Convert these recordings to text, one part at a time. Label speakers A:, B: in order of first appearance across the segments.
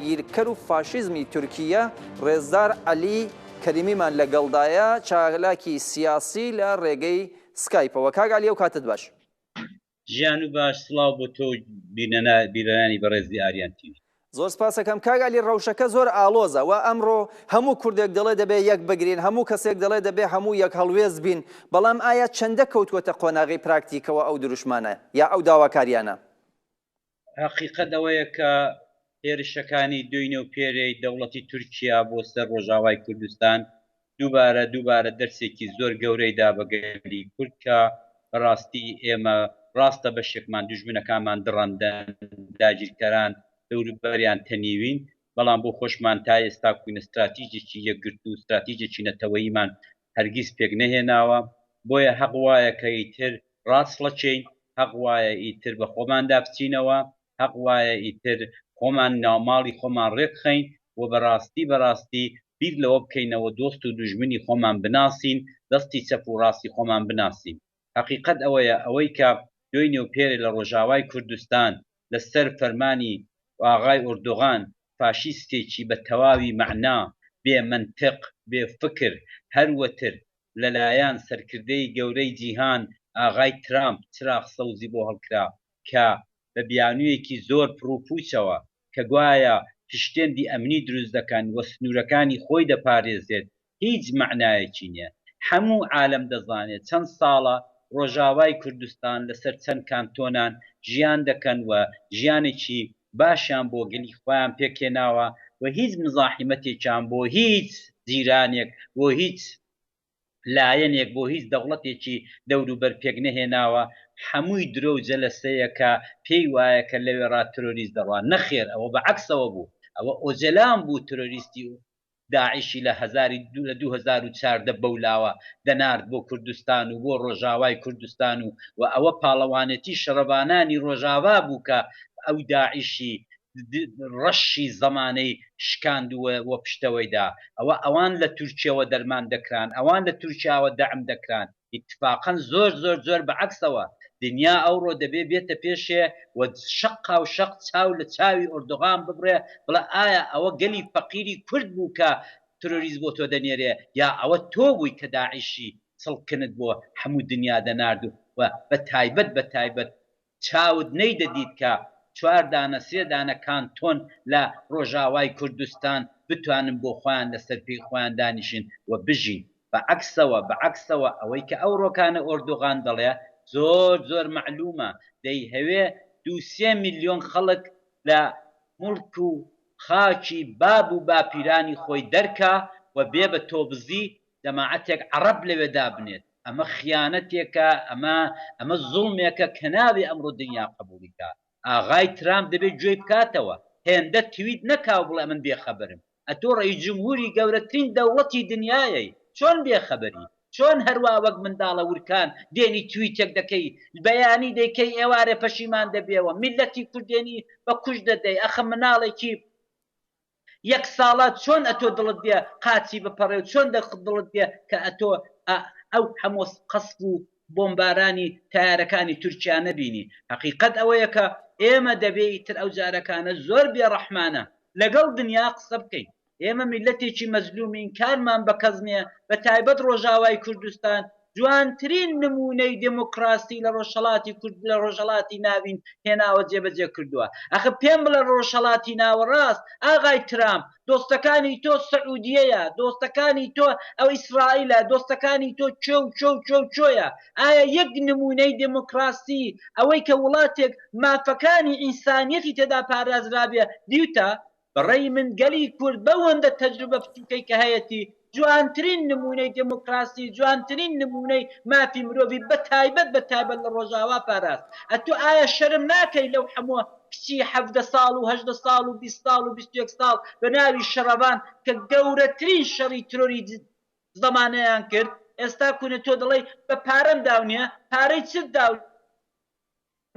A: داگیرکەر و فاشیزمی تورکییە، ڕێزدار عەلی کەریمیمان لەگەڵدایە، چالاکی سیاسی لە ڕێگەی سکایپەوە. کاک عەلی ئەو کاتەت باش.
B: ژیان و باش سڵاو بۆ تۆ و بینەرانی بەڕێزی ئاریان تیڤی.
A: زۆر سپاسەکەم کاک عەلی ڕەوشەکە زۆر ئاڵۆزە و ئەمڕۆ هەموو کوردێک دەڵێ دەبێ یەک بگرین هەموو کەسێک دەڵێ دەبێ هەموو یەک هەڵوێست بین بەڵام ئایا چەندە کەوتووەتە قۆناغی پراکتیکەوە ئەو دروشمانە یا ئەو داواکاریانە؟
B: هەقیقەت ئەوەیە کە هێرشەکانی دوینێ و پێرێی دەوڵەتی تورکیا بۆ سەر ڕۆژاوای کوردستان دووبارە دووبارە دەرسێکی زۆر گەورەی دا بە گەلی کورد کە بەڕاستی ئێمە ڕاستە بەشێکمان دوژمنەکانمان دڕەندەن، داگیرکەران دەوروبەریان تەنیوین، بەڵام بۆ خۆشمان تا ئێستا کوینە ستراتیجێکی یەکگرتوو، ستراتیجێکی نەتەوەییمان هەرگیز پێک نەهێناوە، بۆیە هەق وایە کە ئیتر ڕاچڵەکێین، هەق وایە ئیتر بە خۆماندا بچینەوە، هەق وایە ئیتر خۆمان ناوماڵی خۆمان ڕێکخەین و بەڕاستی بەڕاستی بیر لەوە بکەینەوە دۆست و دوژمنی خۆمان بناسین، دەستی چەپ و ڕاستی خۆمان بناسین. هەقیقەت ئەوەیە ئەوەی کە دۆینێ و پێرێ لە ڕۆژاوای کوردستان لە سەر فەرمانی ئاغای ئۆردوغان فاشیستێکی بە تەواوی مەعنا، بێ مەنتق، بێ فکر، هەروەتر لە لایان سەرکردەی گەورەی جیهان ئاغای ترامپ چراخ سەوزی بۆ هەڵکرا کە بە بیانوویەکی زۆر پڕوپووچەوە کە گوایە پشتێندی ئەمنی دروست دەکەن و سنوورەکانی خۆی دەپارێزێت هیچ مەعنایەکی نیە. حەموو عالەم دەزانێت چەند ساڵە ڕۆژاوای کوردستان لەسەر چەند کانتۆنان ژیان دەکەن و ژیانێکی باشیان بۆ گەلی خۆیان پێکهێناوە و هیچ مزاحیمەتێکیان بۆ هیچ جیرانێک بۆ هیچ لایەنێک بۆ هیچ دەوڵەتێکی دەوروبەر پێک نەهێناوە، حەمووی درۆ و جەلەسەیە کە پێی وایە کە لەوێڕا ترۆریست دەڕوا، نەخێر ئەوە بە عەکسەوە بوو، ئەوە ئۆجەلان بوو ترۆریستی داعشی لە هەزاری لە 2014 بەولاوە دەنارد بۆ کوردستان و بۆ ڕۆژاوای کوردستان و و ئەوە پاڵەوانێتی شەڕڤانانی ڕۆژاڤا بوو کە ئەو داعشی ڕەشی زەمانەی شکاند و وەپشتەوەی دا. ئەوە ئەوان لە تورکیەوە دەرمان دەکران، ئەوان لە تورکیاوە دەعم دەکران. ئیتفاقەن زۆر زۆر زۆر بە عەکسەوە دنیا ئەوڕۆ دەبێ بێتە پێشێ و شەقاو شەق چاو لە چاوی ئۆردوغان ببڕێ بڵێ ئایا ئەوە گەلی فەقیری کورد بوو کە ترۆریست بۆ تۆ دەنێرێ یا ئەوە تۆ بووی کە داعشی چڵکنت بۆ هەموو دنیا دەنارد و بە تایبەت بە تایبەت چاوت نەیدەدیت کە چوار دانە سێ دانە کانتۆن لە ڕۆژاوای کوردستان بتوانن بۆ خۆیان لەسەر پێی خۆیان دانیشن و بژین. بە عەکسەوە بە عەکسەوە ئەوەی کە ئەوڕۆکانە ئۆردوغان دەڵێ زۆر زۆر مەعلوومە دەیهەوێ دوو سێ میلیۆن خەڵک لە موڵک و خاکی باب و باپیرانی خۆی دەرکا و بێ بە تۆبزی جەماعەتێک عەڕەب لەوێ دابنێت. ئەمە خیانەتێکە، ئەمە ئەمە زوڵمێکە کە نابێ ئەمڕۆ دنیا قبوڵی کا. ئاغای ترامپ دەبێ گوێی بکاتەوە، هێندە تویت نەکا و بڵێ ئەمن بێ خەبەرم. ئەتۆ ڕەئیس جمهوری گەورەترین دەوڵەتی دنیایەی، چۆن بێ خەبەری؟ چۆن هەروا وەک منداڵە ورکان دێنی تویتێک دەکەی، بەیانی دەیکەی ئێوارێ پەشیمان دەبیەوە، میللەتی کورد دێنی بە کوشت دەدەی، ئەخە مناڵێکی یەک ساڵە چۆن ئەتۆ دڵت دێ قاچی بپەڕێ و چۆن دڵت دێ کە ئەتۆ ئەو هەموو قەسف و بۆمبارانی تەیارەکانی تورکیا نەبینی هەقیقەت ئەوەیە کە ئێمە دەبێ ئیتر ئەو جارەکانە زۆر بێ ڕەحمانە لەگەڵ دنیا قسە بکەین ئێمە میللەتێکی مەزلومین کارمان بە کەس نیە بە تایبەت ڕۆژاوای کوردستان جوانترین نموونەی دێمۆکڕاسی لە ڕۆژهەڵاتی کورد لە ڕۆژهەڵاتی ناوین هێناوە جێبەجێ کردووە. ئەخە پێم بڵێ ڕۆژهەڵاتی ناوەڕاست ئاغای ترامپ دۆستەکانی تۆ سعودیەیە، دۆستەکانی تۆ ئەو ئیسرائیلە، دۆستەکانی تۆ کێ و کێ و کێ و کۆیە؟ ئایا یەک نموونەی دێمۆکڕاسی ئەوەی کە وڵاتێک مافەکانی ئینسانیەتی تێدا پارازرابێ دیوتە؟ بە ڕەئی من گەلی کورد بەو هەندە تەجروبە بچوکەی کە هەیەتی جوانترین نمونەی دێمۆکراسی جوانترین نمونەی مافی مرۆڤی بە تایبەت بە تایبەت لە ڕۆژاوا پاراست ئەتۆ ئایا شەرم ناکەی لەو حەموە کچی 17 ساڵ و 18 ساڵ و 20 ساڵ و 21 ساڵ بە ناوی شەڕەڤان کە گەورەترین شەڕی ترۆری زەمانەیان کرد ئێستا کونە تۆ دەڵێی بە پارەم داو نیە پارەی چت داو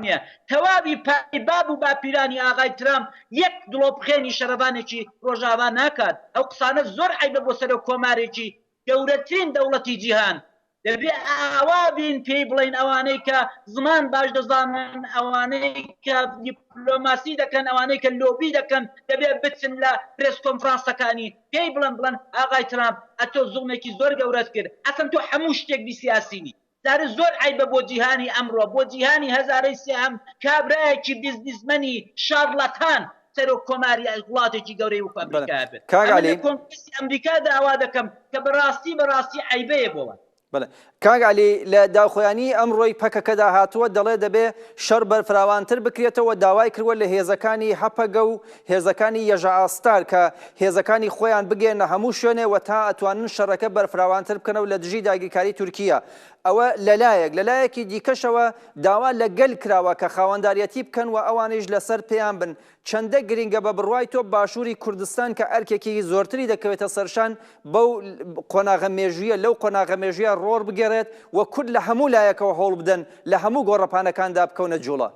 B: نیە تەواوی پارەی باب و باپیرانی ئاغای ترامپ یەک دڵۆپ خوێنی شەرەڤانێکی ڕۆژاڤا ناکات ئەو قسانە زۆر عەیبە بۆ سەرۆک کۆمارێکی گەورەترین دەوڵەتی جیهان. دەبێ ئاوا بین پێی بڵێین ئەوانەی کە زمان باش دەزانن، ئەوانەی کە دیپلۆماسی دەکەن، ئەوانەی کە لۆبی دەکەن، دەبێ بچن لە پرێس کۆنفرانسەکانی پێی بڵێن، بڵێن ئاغای ترامپ ئەتۆ زوڵمێکی زۆر گەورەت کرد، ئەسڵەن تۆ هەموو شتێک بی سیاسی نی. جارێ زۆر عەیبە بۆ جیهانی ئەمڕۆ، بۆ جیهانی هەزارەی سێهەم کابرایەکی بیزنیسمەنی شارلاتان سەرۆک کۆماری وڵاتێکی گەورەی وەکو
A: بەڵێ
B: ئەمریکا بێت.
A: کاک
B: ئەمن
A: عەلی.
B: لە کۆنگرێسی ئەمریکا داوا دەکەم کە بەڕاستی بەڕاستی عەیبەیە بۆ وان.
A: بەڵێ کاک عەلی لە داخویانیی ئەمڕۆی پەکەکەدا هاتووە دەڵێ دەبێ شەڕ بەرفراوانتر بکرێتەوە داوای کردووە لە هێزەکانی هەپەگە و هێزەکانی یەژەئاستار کە هێزەکانی خۆیان بگەیەننە هەموو شوێنێ و تا ئەتوانن شەڕەکە بەرفراوانتر بکەنەوە لە دژی داگیرکاری تورکیە ئەوە لەلایەک لەلایەکی دیکەشەوە داوا لە گەل کراوە کە خاوەنداریەتی بکەن و ئەوانیش لەسەر پێیان بن چەندە گرینگە بە بڕوای تۆ باشووری کوردستان کە ئەرکێکی زۆرتری دەکەوێتە سەرشان بەو قۆناغە مێژوویە لەو قۆناغە مێژوویە ڕۆڵ بگێڕێت و کورد لە هەموو لایەکەوە هەوڵ بدەن لە هەموو گۆڕەپانەکاندا بکەونە جوڵە؟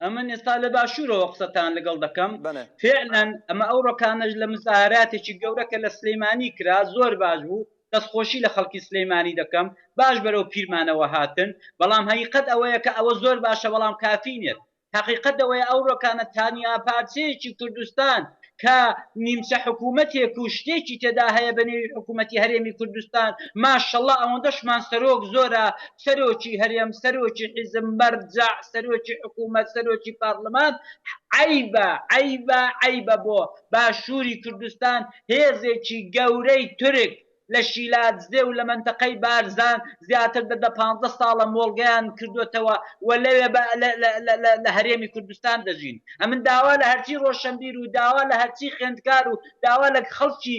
B: ئەمن ئێستا لە باشوورەوە قسەتان لەگەڵ دەکەم.
A: بەڵێ.
B: فعلا ئەمە ئەو ڕۆکانەش لە مزاهەراتێکی گەورە کە لە سلەیمانی کرا زۆر باش بوو، دەستخۆشی لە خەڵکی سلەیمانی دەکەم، باش بەرەو پیرمانەوە هاتن، بەڵام هەقیقەت ئەوەیە کە ئەوە زۆر باشە بەڵام کافی نیت. هەقیقەت ئەوەیە ئەوڕۆکانە تانیا پارچەیەکی کوردستان کە نیمچە حکوومەتێک و شتێکی تێدا هەیە بە نێوی حکوومەتی هەرێمی کوردستان، ماشەڵا ئەوەندەشمان سەرۆک زۆرە، سەرۆکی هەرێم، سەرۆکی حیزب، مەرجەع، سەرۆکی حکوومەت، سەرۆکی پارلمان، عەیبە، عەیبە، عەیبە بۆ باشووری کوردستان هێزێکی گەورەی تورک لە شیلادزێ و لە مەنتەقەی بارزان زیاتر لە دە پانزە ساڵە مۆڵگەیان کردۆتەوە و لەوێ بە لە هەرێمی کوردستان دەژین. ئەمن داوا لە هەرچی ڕۆشەنبیر و داوا لە هەرچی خوێندکار و داوا لە خەڵکی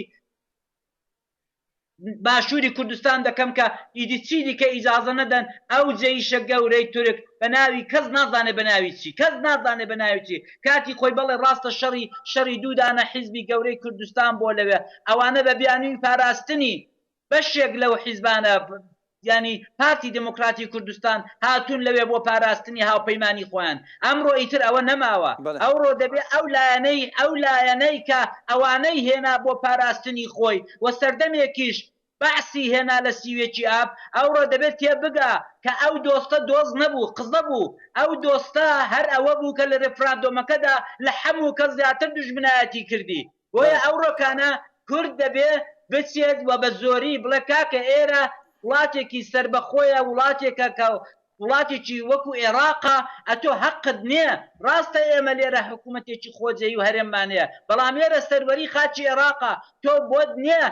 B: باشووری کوردستان دەکەم کە ئیدی چی دیکە ئیجازە نەدەن ئەو جەیشە گەورەی تورک بە ناوی کەس نازانێ بە ناوی چی کەس نازانێ بە ناوی چی کاتی خۆی بەڵێ ڕاستە شەڕی شەڕی دوو دانە حیزبی گەورەی کوردستان بۆ لەوێ ئەوانە بە بیانووی پاراستنی بەشێک لەو حیزبانە یانی پارتی دێموکراتی کوردستان هاتوون لەوێ بۆ پاراستنی هاوپەیمانی خۆیان ئەمڕۆ ئیتر ئەوە نەماوە ئەوڕۆ دەبێ ئەو لایەنەی ئەو لایەنەی کە ئەوانەی هێنا بۆ پاراستنی خۆی و سەردەمێکیش بەعسی هێنا لە سیوێکی ئاب، ئەوڕۆ دەبێت تێبگا کە ئەو دۆستە دۆست نەبوو، قزە بوو، ئەو دۆستە هەر ئەوە بوو کە لە رێفراندۆمەکەدا لە حەموو کەس زیاتر دوژمنایەتی کردی. بۆیە ئەوڕۆکانە کورد دەبێ بچێت و بە زۆری بڵێ کاکە ئێرە وڵاتێکی سەربەخۆیە، وڵاتێکە کە وڵاتێکی وەکو ئێراقە، ئەتۆ هەقت نیە، ڕاستە ئێمە لێرە حکومەتێکی خۆجێی و هەرێممان هەیە، بەڵام ئێرە سەروەری خاکی ئێراقە، تۆ بۆت نیە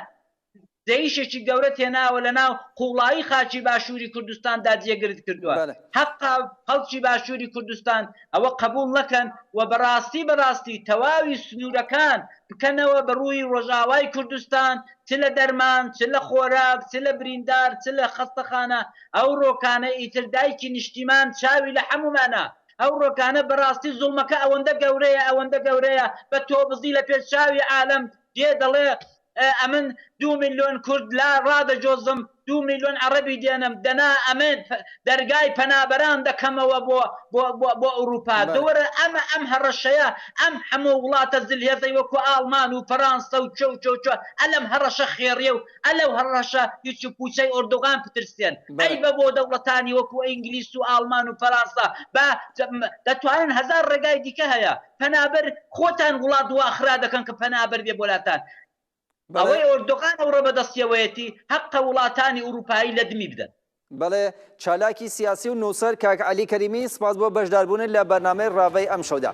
B: جەیشێکی گەورەت هێناوە لەناو قوڵایی خاکی باشووری کوردستاندا جێگرت کردووە. هەقە خەڵکی باشووری کوردستان ئەوە قەبووڵ نەکەن و بەڕاستی بەڕاستی تەواوی سنوورەکان بکەنەوە بە ڕووی ڕۆژئاوای کوردستان چ لە دەرمان چ لە خۆراک چ لە بریندار چ لە خەستەخانە ئەو ڕۆکانە ئیتر دایکی نیشتیمان چاوی لە حەموومانە ئەو ڕۆکانە بەڕاستی زوڵمەکە ئەوەندە گەورەیە ئەوەندە گەورەیە بە تۆبزی لە پێش چاوی عالەم دێ دەڵێ ئەمن دوو میلۆن کورد لا ڕادەجۆزم دوو میلۆن عەڕەبی دێنم دەنا ئەمن دەرگای پەنابەران دەکەمەوە بۆ بۆ بۆ بۆ ئوڕووپا دەوەرە ئەمە ئەم هەڕەشەیە ئەم هەموو وڵاتە زلهێزەی وەکوو ئاڵمان و فەرانسە و چۆ و چۆ و چۆ ئەلەم هەڕەشە خێڕیە و ئەلەو هەڕەشە هیچ و پووچەی ئۆردوغان پترسێن عەیبە بۆ دەوڵەتانی وەکوو ئینگلیس و ئاڵمان و فەرانسە با دەتوانن هەزار ڕێگای دیکە هەیە پەنابەر خۆتان وڵات وا خرا دەکەن کە پەنابەر بێ بۆلاتان ئەوەی ئۆردوغان ئەوڕۆ بەدەستیەوەیەتی هەقە وڵاتانی ئوروپایی لە دمی بدەن.
A: بەڵێ چالاکی سیاسی و نووسەر کاک عەلی کەریمی سپاس بۆ بەشداربوونت لە بەرنامەی ڕاڤەی ئەمشەودا.